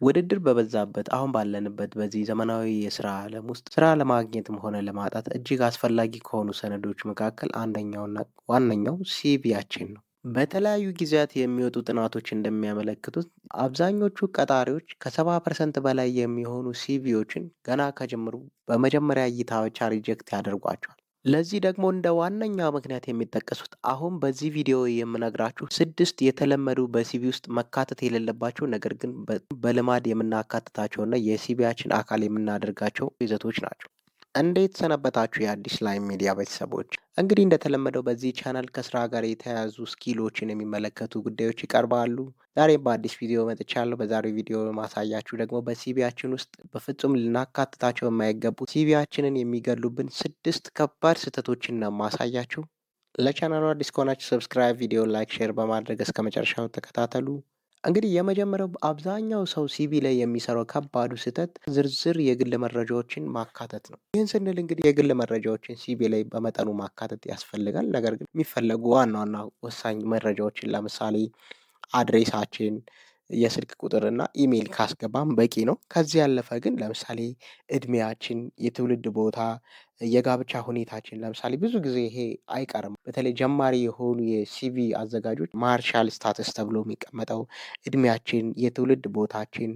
ውድድር በበዛበት አሁን ባለንበት በዚህ ዘመናዊ የስራ ዓለም ውስጥ ስራ ለማግኘትም ሆነ ለማጣት እጅግ አስፈላጊ ከሆኑ ሰነዶች መካከል አንደኛውና ዋነኛው CV ያችን ነው። በተለያዩ ጊዜያት የሚወጡ ጥናቶች እንደሚያመለክቱት አብዛኞቹ ቀጣሪዎች ከ70% በላይ የሚሆኑ CV ዎችን ገና ከጅምሩ በመጀመሪያ እይታ ብቻ reject ያደርጓቸዋል። ለዚህ ደግሞ እንደ ዋነኛ ምክንያት የሚጠቀሱት አሁን በዚህ ቪዲዮ የምነግራችሁ ስድስት የተለመዱ በ CV ውስጥ መካተት የሌለባቸው ነገር ግን በልማድ የምናካትታቸውና የ CV ያችን አካል የምናደርጋቸው ይዘቶች ናቸው። እንዴት ሰነበታችሁ የአዲስ ላይን ሚዲያ ቤተሰቦች? እንግዲህ እንደተለመደው በዚህ ቻናል ከስራ ጋር የተያያዙ skill ኦችን የሚመለከቱ ጉዳዮች ይቀርባሉ። ዛሬም በአዲስ ቪዲዮ መጥቻለሁ። በዛሬው ቪዲዮ ማሳያችሁ ደግሞ በ CV ያችን ውስጥ በፍጹም ልናካትታቸው የማይገቡ CV ያችንን የሚገሉብን ስድስት ከባድ ስህተቶችን ነው ማሳያችሁ። ለቻናሉ አዲስ ከሆናችሁ subscribe፣ ቪዲዮ like፣ share በማድረግ እስከ መጨረሻው ተከታተሉ። እንግዲህ የመጀመሪያው አብዛኛው ሰው CV ላይ የሚሰራው ከባዱ ስህተት ዝርዝር የግል መረጃዎችን ማካተት ነው። ይህን ስንል እንግዲህ የግል መረጃዎችን CV ላይ በመጠኑ ማካተት ያስፈልጋል። ነገር ግን የሚፈለጉ ዋና ዋና ወሳኝ መረጃዎችን ለምሳሌ address ኣችን፣ የስልክ ቁጥር እና ኢሜይል ካስገባም በቂ ነው። ከዚህ ያለፈ ግን ለምሳሌ እድሜያችን፣ የትውልድ ቦታ፣ የጋብቻ ሁኔታችን ለምሳሌ ብዙ ጊዜ ይሄ አይቀርም። በተለይ ጀማሪ የሆኑ የ CV አዘጋጆች marital status ተብሎ የሚቀመጠው እድሜያችን፣ የትውልድ ቦታችን፣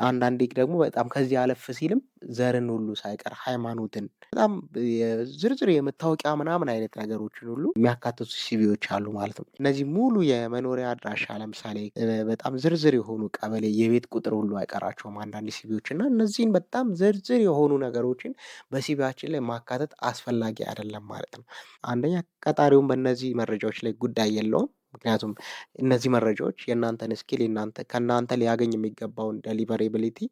አንዳንዴ ደግሞ በጣም ከዚህ አለፍ ሲልም ዘርን ሁሉ ሳይቀር ሃይማኖትን፣ በጣም ዝርዝር የመታወቂያ ምናምን አይነት ነገሮችን ሁሉ የሚያካትቱ CV ዎች አሉ ማለት ነው። እነዚህ ሙሉ የመኖሪያ አድራሻ ለምሳሌ በጣም ዝርዝር የሆኑ ቀበሌ፣ የቤት ቁጥር ሁሉ አይቀራቸውም አንዳንድ CV ዎች እና እነዚህን በጣም ዝርዝር የሆኑ ነገሮችን በ CV ያችን ላይ ማካተት አስፈላጊ አይደለም ማለት ነው። አንደኛ ቀጣሪውን በእነዚህ መረጃዎች ላይ ጉዳይ የለውም። ምክንያቱም እነዚህ መረጃዎች የእናንተን skill የእናንተ ከእናንተ ሊያገኝ የሚገባውን deliverability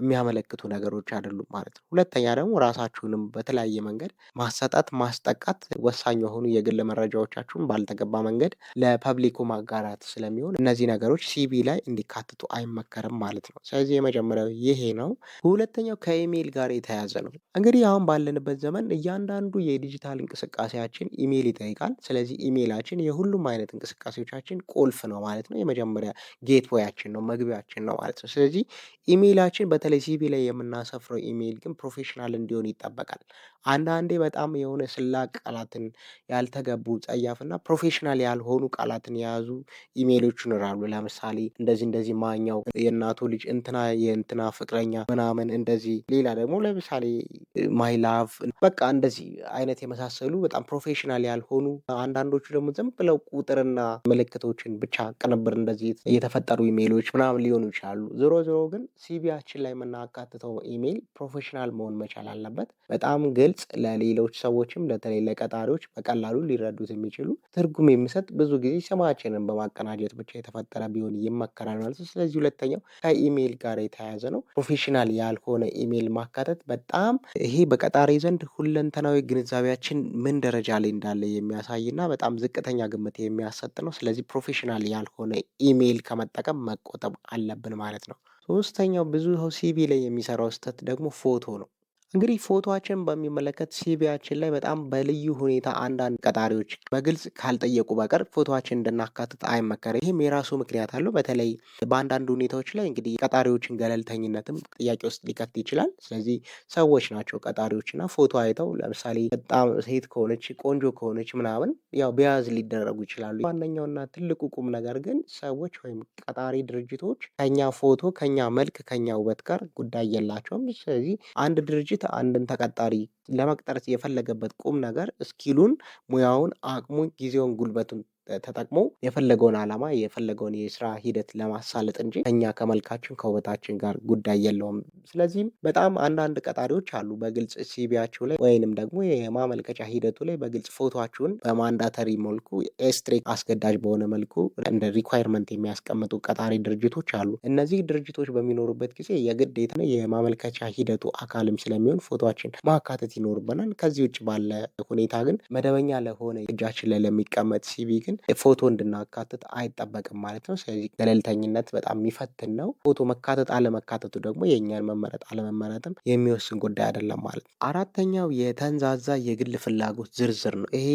የሚያመለክቱ ነገሮች አይደሉም ማለት ነው። ሁለተኛ ደግሞ ራሳችሁንም በተለያየ መንገድ ማሰጣት፣ ማስጠቃት ወሳኝ የሆኑ የግል መረጃዎቻችሁን ባልተገባ መንገድ ለ public ኩ ማጋራት ስለሚሆን እነዚህ ነገሮች CV ላይ እንዲካተቱ አይመከርም ማለት ነው። ስለዚህ የመጀመሪያው ይሄ ነው። ሁለተኛው ከኢሜይል ጋር የተያያዘ ነው። እንግዲህ አሁን ባለንበት ዘመን እያንዳንዱ የዲጂታል እንቅስቃሴያችን ኢሜይል ይጠይቃል። ስለዚህ ኢሜይላችን የሁሉም አይነት እንቅስቃሴዎቻችን ቁልፍ ነው ማለት ነው። የመጀመሪያ gateway ያችን ነው፣ መግቢያችን ነው ማለት ነው። ስለዚህ ኢሜይላችን በተለይ CV ላይ የምናሰፍረው ኢሜይል ግን professional እንዲሆን ይጠበቃል። አንዳንዴ በጣም የሆነ ስላቅ ቃላትን፣ ያልተገቡ ጸያፍና professional ያልሆኑ ቃላትን የያዙ ኢሜይሎች ይኖራሉ። ለምሳሌ እንደዚህ እንደዚህ ማኛው የእናቱ ልጅ እንትና የእንትና ፍቅረኛ ምናምን እንደዚህ፣ ሌላ ደግሞ ለምሳሌ my love በቃ እንደዚህ አይነት የመሳሰሉ በጣም professional ያልሆኑ፣ አንዳንዶቹ ደግሞ ዝም ብለው ቁጥርና ምልክቶችን ብቻ ቅንብር እንደዚህ የተፈጠሩ ኢሜይሎች ምናምን ሊሆኑ ይችላሉ። ዞሮ ዞሮ ግን CV ያችን ላይ የምናካትተው ኢሜይል professional መሆን መቻል አለበት። በጣም ግልጽ፣ ለሌሎች ሰዎችም በተለይ ለቀጣሪዎች በቀላሉ ሊረዱት የሚችሉ ትርጉም የሚሰጥ ብዙ ጊዜ ስማችንን በማቀናጀት ብቻ የተፈጠረ ቢሆን ይመከራል ማለት ነው። ስለዚህ ሁለተኛው ከኢሜይል ጋር የተያያዘ ነው። professional ያልሆነ ኢሜይል ማካተት በጣም ይሄ በቀጣሪ ዘንድ ሁለንተናዊ ግንዛቤያችን ምን ደረጃ ላይ እንዳለ የሚያሳይና በጣም ዝቅተኛ ግምት የሚያሰጥ ነው። ስለዚህ professional ያልሆነ ኢሜይል ከመጠቀም መቆጠብ አለብን ማለት ነው። ሶስተኛው ብዙ ሰው CV ላይ የሚሰራው ስህተት ደግሞ ፎቶ ነው። እንግዲህ ፎቶአችን በሚመለከት CV ያችን ላይ በጣም በልዩ ሁኔታ አንዳንድ ቀጣሪዎች በግልጽ ካልጠየቁ በቀር ፎቶአችን እንድናካትት አይመከርም። ይህም የራሱ ምክንያት አለው። በተለይ በአንዳንድ ሁኔታዎች ላይ እንግዲህ ቀጣሪዎችን ገለልተኝነትም ጥያቄ ውስጥ ሊከት ይችላል። ስለዚህ ሰዎች ናቸው ቀጣሪዎች እና ፎቶ አይተው ለምሳሌ በጣም ሴት ከሆነች ቆንጆ ከሆነች ምናምን ያው bias ሊደረጉ ይችላሉ። ዋነኛውና ትልቁ ቁም ነገር ግን ሰዎች ወይም ቀጣሪ ድርጅቶች ከኛ ፎቶ፣ ከኛ መልክ፣ ከኛ ውበት ጋር ጉዳይ የላቸውም። ስለዚህ አንድ ድርጅት አንድን ተቀጣሪ ለመቅጠር የፈለገበት ቁም ነገር skill ኡን፣ ሙያውን፣ አቅሙን፣ ጊዜውን፣ ጉልበቱን ተጠቅሞ የፈለገውን ዓላማ የፈለገውን የስራ ሂደት ለማሳለጥ እንጂ ከኛ ከመልካችን ከውበታችን ጋር ጉዳይ የለውም። ስለዚህም በጣም አንዳንድ ቀጣሪዎች አሉ በግልጽ CV ያቸው ላይ ወይንም ደግሞ የማመልከቻ ሂደቱ ላይ በግልጽ ፎቶአችሁን በ mandatory መልኩ strict አስገዳጅ በሆነ መልኩ እንደ requirement የሚያስቀምጡ ቀጣሪ ድርጅቶች አሉ። እነዚህ ድርጅቶች በሚኖሩበት ጊዜ የግዴታ የማመልከቻ ሂደቱ አካልም ስለሚሆን ፎቶአችን ማካተት ይኖርብናል። ከዚህ ውጭ ባለ ሁኔታ ግን መደበኛ ለሆነ እጃችን ላይ ለሚቀመጥ CV ግን ፎቶ እንድናካትት አይጠበቅም ማለት ነው። ስለዚህ ገለልተኝነት በጣም የሚፈትን ነው። ፎቶ መካተት አለመካተቱ ደግሞ የእኛን መንፈሳዊ መመረጥ አለመመረጥም የሚወስን ጉዳይ አይደለም ማለት ነው። አራተኛው የተንዛዛ የግል ፍላጎት ዝርዝር ነው። ይሄ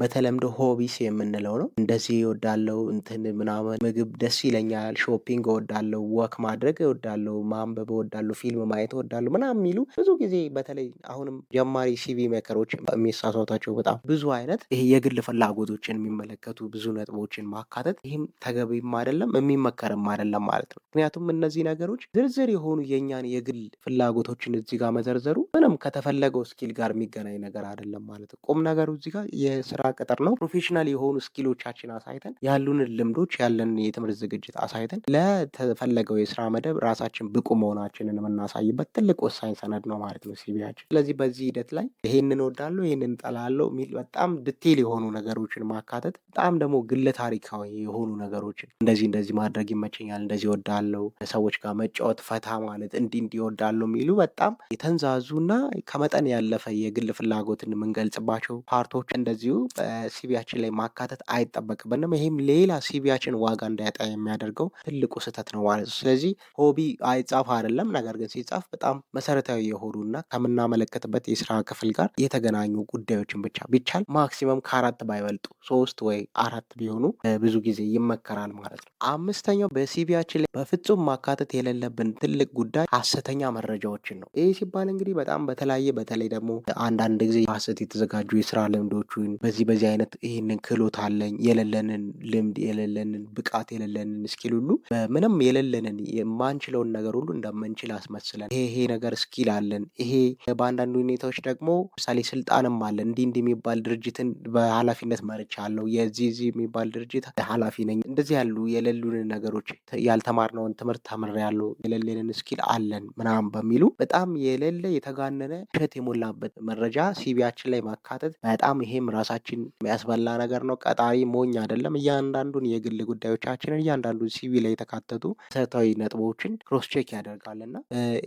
በተለምዶ hobbies የምንለው ነው። እንደዚህ እወዳለሁ፣ እንትን ምናምን፣ ምግብ ደስ ይለኛል፣ shopping እወዳለሁ፣ walk ማድረግ እወዳለሁ፣ ማንበብ እወዳለሁ፣ ፊልም ማየት እወዳለሁ ምናምን የሚሉ ብዙ ጊዜ በተለይ አሁንም ጀማሪ CV maker ኦች የሚሳሳቷቸው በጣም ብዙ አይነት ይሄ የግል ፍላጎቶችን የሚመለከቱ ብዙ ነጥቦችን ማካተት፣ ይህም ተገቢም አይደለም፣ የሚመከርም አይደለም ማለት ነው። ምክንያቱም እነዚህ ነገሮች ዝርዝር የሆኑ የእኛን የግል ፍላጎቶችን እዚህ ጋር መዘርዘሩ ምንም ከተፈለገው skill ጋር የሚገናኝ ነገር አይደለም ማለት ነው። ቁም ነገሩ እዚህ ጋር የስራ ቅጥር ነው። Professional የሆኑ skill ኦቻችን አሳይተን፣ ያሉንን ልምዶች፣ ያለንን የትምህርት ዝግጅት አሳይተን ለተፈለገው የስራ መደብ ራሳችን ብቁ መሆናችንን የምናሳይበት ትልቅ ወሳኝ ሰነድ ነው ማለት ነው CV ያችን። ስለዚህ በዚህ ሂደት ላይ ይሄንን እወዳለሁ፣ ይሄንን እጠላለሁ የሚል በጣም detail የሆኑ ነገሮችን ማካተት፣ በጣም ደግሞ ግለ ታሪካዊ የሆኑ ነገሮችን እንደዚህ እንደዚህ ማድረግ ይመቸኛል፣ እንደዚህ እወዳለሁ፣ ሰዎች ጋር መጫወት፣ ፈታ ማለት፣ እንዲህ እንዲህ እወዳለሁ የሚሉ በጣም የተንዛዙና ከመጠን ያለፈ የግል ፍላጎትን የምንገልጽባቸው part ኦች እንደዚሁ በ CV ያችን ላይ ማካተት አይጠበቅብንም። ይሄም ሌላ CV ያችን ዋጋ እንዳያጣ የሚያደርገው ትልቁ ስህተት ነው ማለት ነው። ስለዚህ hobby አይጻፍ አይደለም፣ ነገር ግን ሲጻፍ በጣም መሰረታዊ የሆኑና ከምናመለከትበት የስራ ክፍል ጋር የተገናኙ ጉዳዮችን ብቻ፣ ቢቻል maximum ከአራት ባይበልጡ ሶስት ወይ አራት ቢሆኑ ብዙ ጊዜ ይመከራል ማለት ነው። አምስተኛው በ CV ያችን ላይ በፍጹም ማካተት የሌለብን ትልቅ ጉዳይ ሀሰተኛ መረጃዎችን ነው። ይህ ሲባል እንግዲህ በጣም በተለያየ፣ በተለይ ደግሞ አንዳንድ ጊዜ ሀሰት የተዘጋጁ የስራ ልምዶችን፣ በዚህ በዚህ አይነት ይህንን ክህሎት አለኝ፣ የሌለንን ልምድ፣ የሌለንን ብቃት፣ የሌለንን skill ሁሉ፣ ምንም የሌለንን የማንችለውን ነገር ሁሉ እንደምንችል አስመስለን ይሄ ይሄ ነገር skill አለን፣ ይሄ በአንዳንድ ሁኔታዎች ደግሞ ምሳሌ ስልጣንም አለን፣ እንዲህ እንዲህ የሚባል ድርጅትን በኃላፊነት መርቻለሁ፣ የዚህ ዚህ የሚባል ድርጅት ኃላፊ ነኝ፣ እንደዚህ ያሉ የሌሉንን ነገሮች፣ ያልተማርነውን ትምህርት ተምሬያለሁ፣ የሌለንን skill አለን ምናምን በሚሉ በጣም የሌለ የተጋነነ ውሸት የሞላበት መረጃ CV ያችን ላይ ማካተት በጣም ይሄም ራሳችን የሚያስበላ ነገር ነው። ቀጣሪ ሞኝ አይደለም። እያንዳንዱን የግል ጉዳዮቻችንን፣ እያንዳንዱን CV ላይ የተካተቱ መሰረታዊ ነጥቦችን cross check ያደርጋል። እና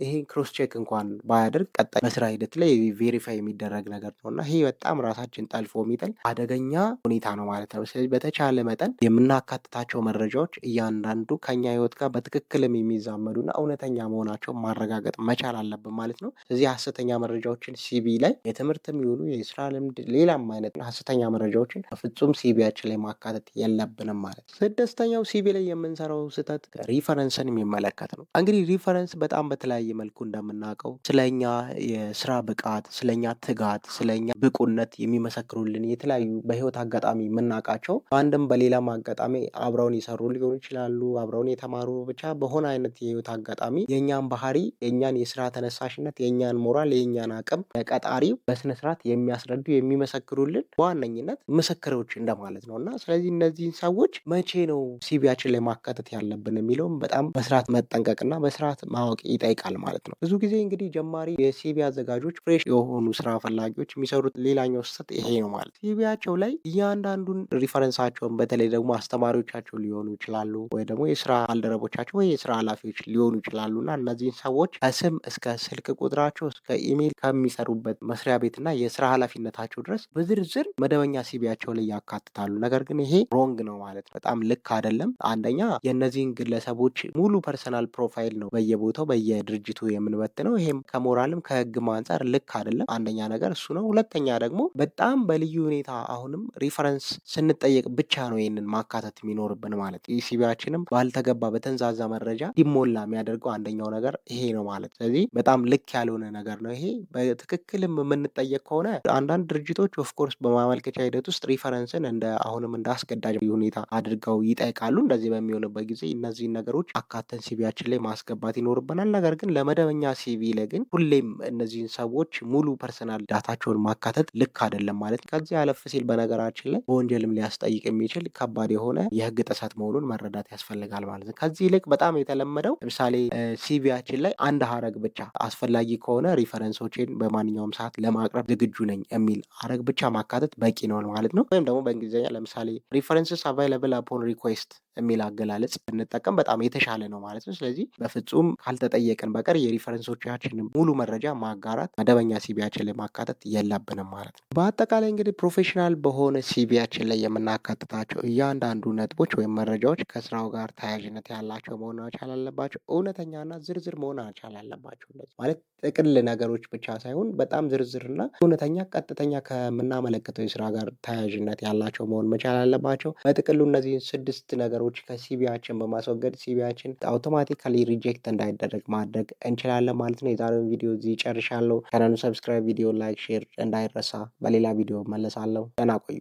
ይሄን cross check እንኳን ባያደርግ ቀጣይ በስራ ሂደት ላይ verify የሚደረግ ነገር ነው። እና ይሄ በጣም ራሳችን ጠልፎ የሚጥል አደገኛ ሁኔታ ነው ማለት ነው። ስለዚህ በተቻለ መጠን የምናካትታቸው መረጃዎች እያንዳንዱ ከኛ ህይወት ጋር በትክክልም የሚዛመዱና እውነተኛ መሆናቸውን ማረጋገጥ መቻል አለብን ማለት ነው። ስለዚህ ሀሰተኛ መረጃዎችን CV ላይ የትምህርትም ይሁኑ የስራ ልምድ፣ ሌላም አይነት ሀሰተኛ መረጃዎችን በፍጹም CV ያችን ላይ ማካተት የለብንም ማለት ነው። ስድስተኛው CV ላይ የምንሰራው ስህተት reference ን የሚመለከት ነው። እንግዲህ reference በጣም በተለያየ መልኩ እንደምናውቀው ስለኛ የስራ ብቃት፣ ስለኛ ትጋት፣ ስለኛ ብቁነት የሚመሰክሩልን የተለያዩ በህይወት አጋጣሚ የምናውቃቸው፣ በአንድም በሌላም አጋጣሚ አብረውን የሰሩ ሊሆኑ ይችላሉ፣ አብረውን የተማሩ፣ ብቻ በሆነ አይነት የህይወት አጋጣሚ የእኛን ባህሪ፣ የእኛን የስራ ተነሳሽነት፣ የእኛን ሞራል፣ የእኛን አቅም ለቀጣሪው በስነስርዓት የሚያስረዱ፣ የሚመሰክሩልን በዋነኝነት ምስክሮች እንደማለት ነው። እና ስለዚህ እነዚህን ሰዎች መቼ ነው CV ያችን ላይ ማካተት ያለብን የሚለውም በጣም በስርዓት መጠንቀቅና በስርዓት ማወቅ ይጠይቃል ማለት ነው። ብዙ ጊዜ እንግዲህ ጀማሪ የ CV አዘጋጆች፣ fresh የሆኑ ስራ ፈላጊዎች የሚሰሩት ሌላኛው ስህተት ይሄ ነው ማለት። CV ያቸው ላይ እያንዳንዱን reference ኣቸውን፣ በተለይ ደግሞ አስተማሪዎቻቸው ሊሆኑ ይችላሉ ወይ ደግሞ የስራ ባልደረቦቻቸው ወይ የስራ ኃላፊዎች ሊሆኑ ይችላሉ፣ እና እነዚህን ሰዎች ከስም እስከ ስልክ ቁጥራቸው እስከ ኢሜይል ከሚሰሩበት መስሪያ ቤትና የስራ ኃላፊነታቸው ድረስ በዝርዝር መደበኛ CV ያቸው ላይ ያካትታሉ። ነገር ግን ይሄ wrong ነው ማለት ነው። በጣም ልክ አይደለም። አንደኛ የእነዚህን ግለሰቦች ሙሉ personal profile ነው በየቦታው በየድርጅቱ የምንበትነው። ይሄም ከሞራልም ከህግም አንጻር ልክ አይደለም። አንደኛ ነገር እሱ ነው። ሁለተኛ ደግሞ በጣም በልዩ ሁኔታ አሁንም reference ስንጠየቅ ብቻ ነው ይህንን ማካተት የሚኖርብን ማለት ነው። CV ያችንም ባልተገባ በተንዛዛ መረጃ እንዲሞላ የሚያደርገው አንደኛው ነገር ይሄ ነው ማለት። ስለዚህ በጣም ልክ ያልሆነ ነገር ነው ይሄ። በትክክልም የምንጠየቅ ከሆነ አንዳንድ ድርጅቶች of course በማመልከቻ ሂደት ውስጥ reference ን እንደ አሁንም እንደ አስገዳጅ ሁኔታ አድርገው ይጠይቃሉ። እንደዚህ በሚሆንበት ጊዜ እነዚህን ነገሮች አካተን CV ያችን ላይ ማስገባት ይኖርብናል። ነገር ግን ለመደበኛ CV ላይ ግን ሁሌም እነዚህን ሰዎች ሙሉ personal data ቸውን ማካተት ልክ አይደለም ማለት። ከዚህ አለፍ ሲል በነገራችን ላይ በወንጀልም ሊያስጠይቅ የሚችል ከባድ የሆነ የህግ ጥሰት መሆኑን መረዳት ያስፈልጋል ማለት ነው። ከዚህ ይልቅ በጣም የተለመደው ለምሳሌ CV ያችን ላይ አንድ ሀረግ ብቻ፣ አስፈላጊ ከሆነ reference ኦችን በማንኛውም ሰዓት ለማቅረብ ዝግጁ ነኝ የሚል ሀረግ ብቻ ማካተት በቂ ነው ማለት ነው። ወይም ደግሞ በእንግሊዝኛ ለምሳሌ "references available upon request" የሚል አገላለጽ ብንጠቀም በጣም የተሻለ ነው ማለት ነው። ስለዚህ በፍጹም ካልተጠየቅን በቀር የ reference ኦቻችንን ሙሉ መረጃ ማጋራት፣ መደበኛ CV ያችን ላይ ማካተት የለብንም ማለት ነው። በአጠቃላይ እንግዲህ professional በሆነ CV ያችን ላይ የምናካትታቸው እያንዳንዱ ነጥቦች ወይም መረጃዎች ከስራው ጋር ተያያዥነት ያላቸው መሆን መቻል አለባቸው። እውነተኛና ዝርዝር መሆን መቻል አለባቸው። ማለት ጥቅል ነገሮች ብቻ ሳይሆን በጣም ዝርዝርና እውነተኛ፣ ቀጥተኛ ከምናመለክተው የስራ ጋር ተያያዥነት ያላቸው መሆን መቻል አለባቸው። በጥቅሉ እነዚህን 6 ነገሮች ከ CV ያችን በማስወገድ CV ያችን automatically reject እንዳይደረግ ማድረግ እንችላለን ማለት ነው። የዛሬውን ቪዲዮ እዚህ ጨርሻለሁ። ቻናሉን subscribe፣ ቪዲዮ like፣ share እንዳይረሳ። በሌላ ቪዲዮ እመለሳለሁ። ደህና ቆዩ።